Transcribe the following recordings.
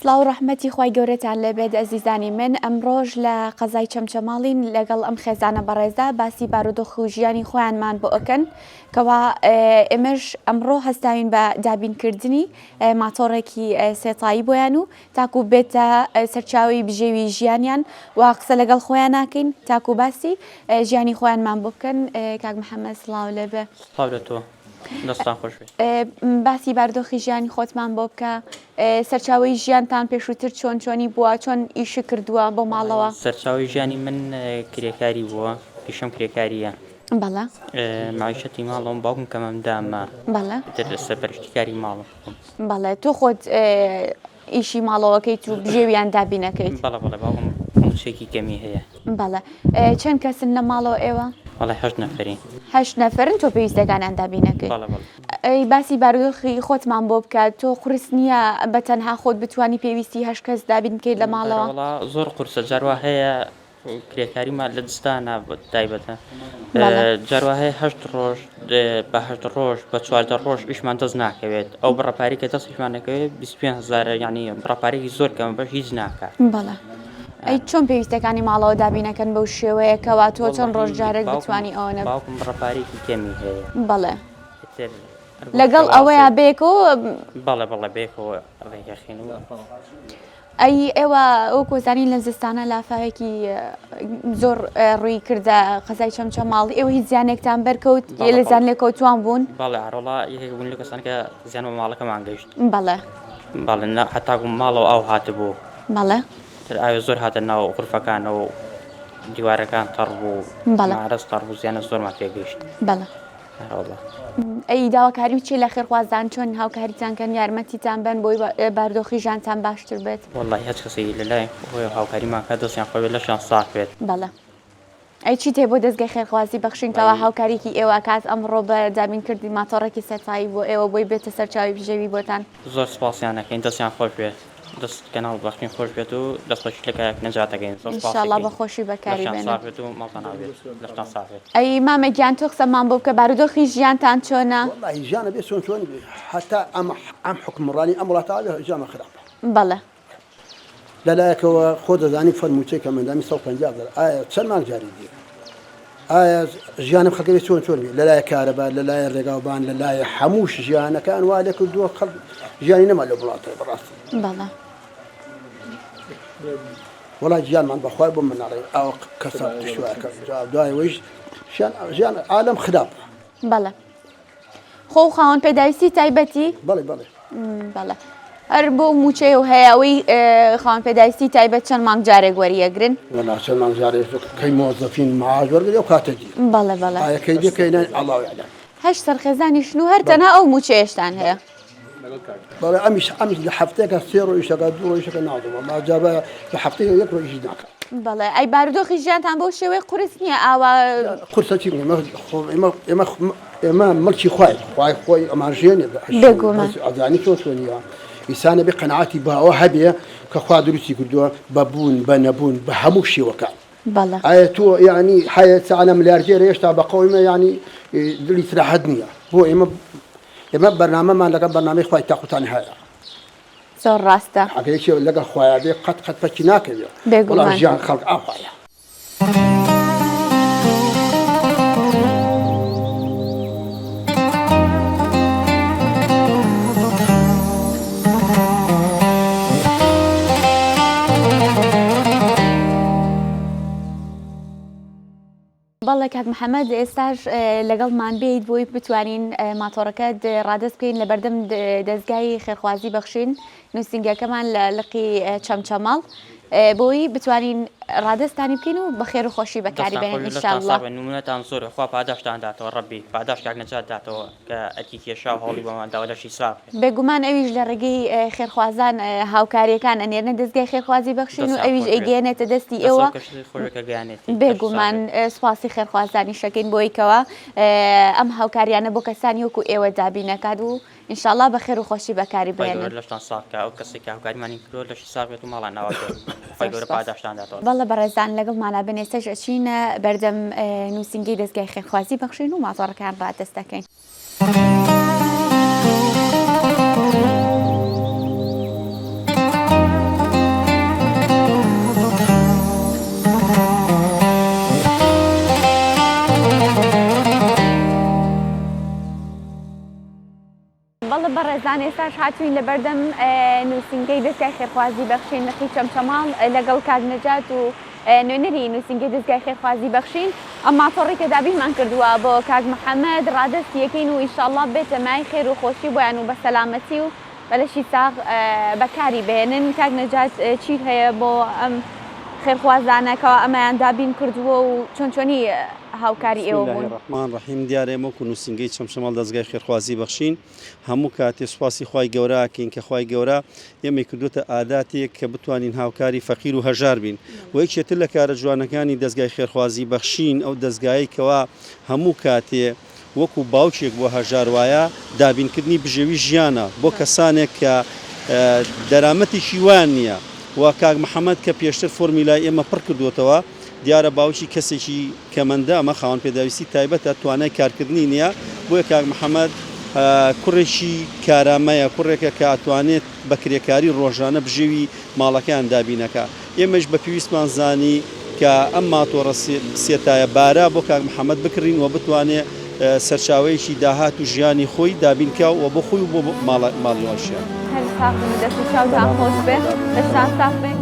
سڵاو ڕەحمەتی خوای گەورەتان لێبێت ئەزیزانی من ئەمڕۆش لە قەزای چەمچەماڵین لەگەڵ ئەم خێزانە بەڕێزە باسی بارودۆخ و ژیانی خۆیانمان بۆ ئەکەن کەوا ئێمەش ئەمڕۆ هەستاوین بە دابینکردنی ماتۆڕێکی سێتایی بۆیان و تاکو بێتە سەرچاوی بژێوی ژیانیان و قسە لەگەڵ خۆیان ناکەین تاکو باسی ژیانی خۆیانمان بۆ بکەن کاک محەممەد سڵاو لێبێ. سڵاو لە تۆ. دەستتان خۆش بێت. باسی باردۆخی ژیانی خۆتمان بۆ بکە سەرچاوەی ژیانتان پێشووتر چۆن چۆنی بووە چۆن ئیشی کردووە بۆ ماڵەوە؟ سەرچاوەی ژیانی من کرێکاری بووە پیشەم کرێکارییە. بەڵێ. مەعیشەتی ماڵەوەم باوکم کە مەمدامە. بەڵێ. ئیتر سەرپەرشتیکاری ماڵم خۆم. بەڵێ تۆ خۆت ئیشی ماڵەوەکەیت و بژێویان دابینەکەیت؟ بەڵێ بەڵێ باوکم مووچەیەکی کەمی هەیە. بەڵێ چەند کەسن لە ماڵەوە ئێوە؟ وەڵای هەشت نەفەرین. هەشت نەفەرن تۆ پێویستەکانیان دابینەکەیت؟ بەڵێ بەڵێ. ئەی باسی بارودۆخی خۆتمان بۆ بکە تۆ قورس نییە بە تەنها خۆت بتوانی پێویستی هەشت کەس دابین بکەیت لە ماڵەوە؟ وەڵا زۆر قورسە جار وا هەیە کرێکاریمان لە زستانە تایبەتە جار وا هەیە هەشت ڕۆژ بە هەشت ڕۆژ بە 14 ڕۆژ ئیشمان دەست ناکەوێت ئەو بڕە پارەی کە دەستیشمان دەکەوێت 25 هەزارە یعنی بڕە پارەیەکی زۆر کەمە بەش هیچ ناکات. بەڵێ ئەی چۆن پێویستەکانی ماڵەوە دابینەکەن بەو شێوەیە کەوا تۆ چەند ڕۆژ جارێک بتوانی ئەوە نە باوکم بڕە پارەیەکی کەمی هەیە. بەڵێ لەگەڵ ئەوەیا بەیەکەوە بەڵێ بەڵێ بەیەکەوە ڕێکەخین و ئەی ئێوە وەکو زانین لە زستانە لافاوێکی زۆر ڕووی کردە قەزای چەمچەماڵ ئێوە هیچ زیانێکتان بەرکەوت لە زیان لێکەوتوان بوون؟ بەڵێ ئەرەڵا یەکێک بوون لە کەسان کە زیان بە ماڵەکەمان گەیشت. بەڵێ. بەڵێ نا هەتاکو ماڵەوە ئاو هاتبوو. بەڵێ. تر ئاوێ زۆر هاتە ناو غورفەکانەوە و دیوارەکان تەڕ بوو. بەڵێ. مارەز تەڕ بوو زیانە زۆرمان پێگەیشت. بەڵێ. ئەرەوەڵا. ئەی داواکاری چیە لە خێرخوازان چۆن هاوکاریتان کەن یارمەتیتان بەن بۆی باردۆخی ژیانتان باشتر بێت؟ وەڵاهی هەچ کەسێکی لە لای خۆیەوە هاوکاریمان کات دەستیان خۆش بێت لەشیان ساغ بێت. بەڵێ ئەی چیت هەیە بۆ دەزگای خێرخوازی بەخشین کەوا هاوکاریکی ئێوە ئەکات ئەمڕۆ بە دابین کردنی ماتۆڕێکی سەرتایی بۆ ئێوە بۆی بێتە سەرچاوەی بژێوی بۆتان؟ زۆر سوپاسیان ئەکەین دەستیان خۆش بێت. دەست کەناڵ بەخشین خۆش بێت و دەست خۆشی لە کاک نەجات ئەکەین زۆر ان شاء سوپاسی اللە ئەکەین بە خۆشی بەکاری لەشتان بێنن. ساغ بێت و ماڵتان ئاوا بێت لەشتان ساغ بێت. ئەی مامە گیان تۆ قسەمان بۆ بکە بارودۆخی ژیانتان چۆنە؟ وەڵاهی ژیان ئەبێ چۆن چۆنی بێ هەتا ئەم ئەم حوکمڕانی ئەم وڵاتە ئەبێ ژیانمان خراپە. بەڵێ. لە لایەکەوە خۆ دەزانی فەرمووچەی کەمئەندامی 150 هەزار ئایا چەند مانگ جاری دێ؟ ئایا ژیانم خەڵکە بێ چۆن چۆن بێ لەلایە کارەبا لەلایە ڕێگاوبان لەلایە هەمووش ژیانەکان وا لێ کردووە خەڵک ژیانی نەما لەو وڵاتە بەڕاستی بەڵێ وەڵا گیانمان بەخوای بۆ مناڵی ئەو کەسە تشوایەکە دوای وەیش ژیان ژیان عالەم خراپە بەڵێ خۆ خاوەن پێداویستی تایبەتی؟ بەڵێ بەڵێ. بەڵێ هەر بۆ مووچەیە و هەیە ئەوەی خاوەن پێداویستی تایبەت چەند مانگ جارێک وەریەگرن؟ وەڵا چەند مانگ جارێک کەی مۆزەفین معاش وەرگری ئەو کاتە دی. بەڵێ بەڵێ. ئایا کەی دێ کەی نای ئەڵڵا یعلم. هەشت سەرخێزانیشن و هەر تەنها ئەو مووچەیەشتان هەیە. بەڵێ ئەمیش ئەمیش لە هەفتەیەکا سێ ڕۆژ ئیش دەکات دوو ڕۆژ ئیش دەکات نازانم وەڵا جا بە لە هەفتەیەک یەک ڕۆژ ئیش ناکات. بەڵێ ئەی بارودۆخی ژیانتان بەو شێوەیە قورس نییە ئاوا؟ قورسە چی بکەین خۆ ئێمە ئێمە ئێمە مڵکی خوای خوای خۆی ئەمان ژێنێ بێگومان ئەزانی چۆن چۆنیە ئینسانە بێ قەناعەتی باوە هەبێ کە خوا دروستی کردووە بە بوون بە نەبوون بە هەموو شێوەکان بەڵێ ئایا تۆ یعنی حەیە سەعە ملیاردێرە هێشتا بە قەومە یعنی دڵی سراحەت نییە بۆ ئێمە ئێمە بەرنامەمان لەگەڵ بەرنامەی خوای تاقوتانی هەیە. زۆر ڕاستە. ئەگەر یەکێ لەگەڵ خوایا بێ قەت قەت پەکی ناکەوێ. بێگومان. وەڵا ژیان خەڵک ئاوایە. بەڵێ کاک محەمەد ئێستاش لەگەڵمان بێیت بۆی بتوانین ماتۆڕەکەت ڕادەست بکەین لە بەردەم دەزگای خێرخوازی بەخشین نووسینگەکەمان لە لقی چەمچەماڵ بۆی بتوانین ڕادەستانی بکەین و بە خێر و خۆشی بەکاری بێنین ان شاء اللە. نمونەتان زۆرە خوا پاداشتان داتەوە ڕەبی پاداشت کاک نەجات داتەوە کە ئەرکی کێشا و هەوڵی بۆمان داوە لەشی ساغ بێت. بێگومان ئەویش لە ڕێگەی خێرخوازان هاوکاریەکان ئەنێرنە دەزگای خێرخوازی بەخشین و ئەویش ئەیگەیەنێتە دەستی ئێوە. بێگومان سوپاسی خێرخوازانیش ئەکەین بۆی کەوا ئەم هاوکاریانە بۆ کەسانی وەکو ئێوە دابین ئەکات و ئینشاڵا بە خێر و خۆشی بەکاری بهێنن. بەڵێ بەڕێزان لەگەڵمانا بن ئێستاش ئەچینە بەردەم نووسینگەی دەزگای خێرخوازی بەخشین و ماتۆڕەکەیان ڕادەست دەکەین. بەڕێزان ئێستاش هاتووین لە بەردەم نووسینگەی دەزگای خێرخوازی بەخشین لقی چەمچەماڵ لەگەڵ کاک نەجات و نوێنەری نووسینگەی دەزگای خێرخوازی بەخشین ئەم ماتۆڕی کە دابینمان کردووە بۆ کاک محەمەد ڕادەستی یەکەین و ئیشاڵڵا بێتە مای خێر و خۆشی بۆیان و بە سەلامەتی و بە لەشی ساغ بەکاری بهێنن. کاک نەجات چیت هەیە بۆ ئەم خێرخوازانە کەوا ئەمەیان دابین کردووە و چۆن چۆنی هاوکاری بسم ئێوە اللە بوون؟ الرحمن الرحیم دیارە ئێمە وەکو نووسینگەی چەمچەماڵ دەزگای خێرخوازی بەخشین هەموو کاتێ سوپاسی خوای گەورە ئەکەین کە خوای گەورە ئێمەی کردووەتە ئاداتێک کە بتوانین هاوکاری فەقیر و هەژار بین و یەکێ تر لە کارە جوانەکانی دەزگای خێرخوازی بەخشین ئەو دەزگایەی کەوا هەموو کاتێ وەکو باوکێک بۆ هەژار وایە دابینکردنی بژێوی ژیانە بۆ کەسانێک کە دەرامەتێکی وایان نییە و کاک محەمەد کە پێشتر فۆرمی لای ئێمە پڕ کردووەتەوە دیارە باوکی کەسێکی کەمەندامە خاوەن پێداویستی تایبەتە توانای کارکردنی نییە بۆیە کاک محەمەد کوڕێکی کارامەیە کوڕێکە کە ئەتوانێت بە کرێکاری ڕۆژانە بژێوی ماڵەکەیان دابینەکا. ئێمەیش بە پێویستمان زانی کە ئەم ماتۆڕە سێ تایە بارە بۆ کاک محەمەد بکڕین و بتوانێ سەرچاوەیەکی داهات و ژیانی خۆی دابین کا و بۆ خۆی و بۆ ماڵی واشیان. هەر ساغ بن و دەست و چاوتان خۆش بێ. لەشتان ساغ بێ.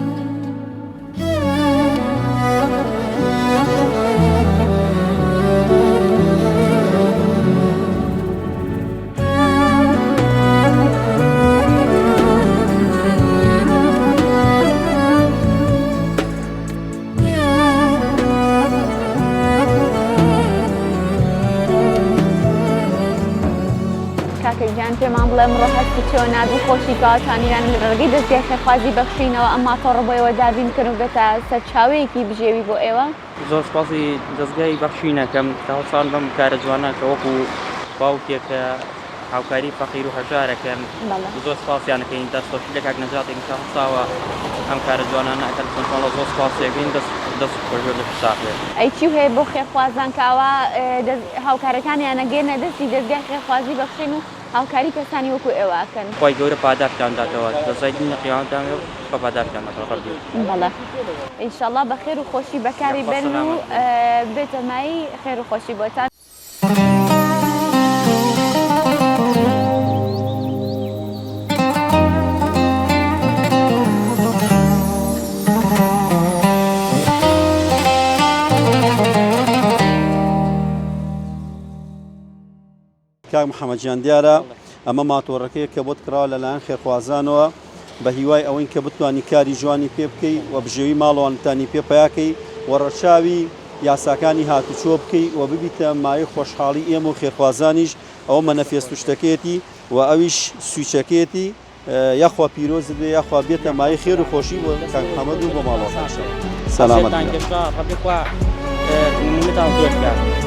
کاکە گیان پێمان بڵێ ئەمڕۆ هەستی چۆنە دڵخۆشی کەوا توانیویان لە ڕێگەی دەزگای خێرخوازی بەخشینەوە ئەم ماتۆڕە بۆ ئێوە دابین بکەن و بێتە سەرچاوەیەکی بژێوی بۆ ئێوە؟ زۆر سوپاسی دەزگای بەخشین ئەکەم کە هەڵسان بەم کارە جوانە کە وەکو باوکێک کە هاوکاری فەقیر و هەژار ئەکەن زۆر سوپاسیان ئەکەین دەست خۆشی لە کاک نەجات ئەکەین کە هەڵساوە ئەم کارە جوانانە ئەکات چەند زۆر سوپاسی ئەکەین دەست دەست خۆش بێت لەشی ساغ بێت. ئەی چی هەیە بۆ خێرخوازان کە ئەوا هاوکارەکانیان ئەگەیەنە دەستی دەزگای خێرخوازی بەخشین و هاوکاری کەسانی وەکو ئێوە ئەکەن. خوای گەورە پاداشتان داتەوە جەزای دینی قیامەتان بێ خوا پاداشتان داتەوە ڕەبی. بەڵێ ئینشەڵا بە خێر و خۆشی بەکاری یاخوا بێنن و سەلامەت بن. بێتە مایەی خێر و خۆشی بۆتان. کاک محەمەد گیان دیارە ئەمە ماتۆڕەکەیە کە بۆت کڕاوە لەلایەن خێرخوازانەوە بە هیوای ئەوەین کە بتوانی کاری جوانی پێ بکەی و بژێوی ماڵەوانتانی پێ پیاکەی و ڕەچاوی یاساکانی هاتوچۆ بکەی و ببیتە مایەی خۆشحاڵی ئێمە و خێرخوازانیش ئەوە مەنەفێست و شتەکەیەتی و ئەویش سویچەکەیەتی یاخوا پیرۆزت بێ یاخوا بێتە مایەی خێر و خۆشی بۆ کاک محەمەد و بۆ ماڵەوەکانشان سەلامەت بن.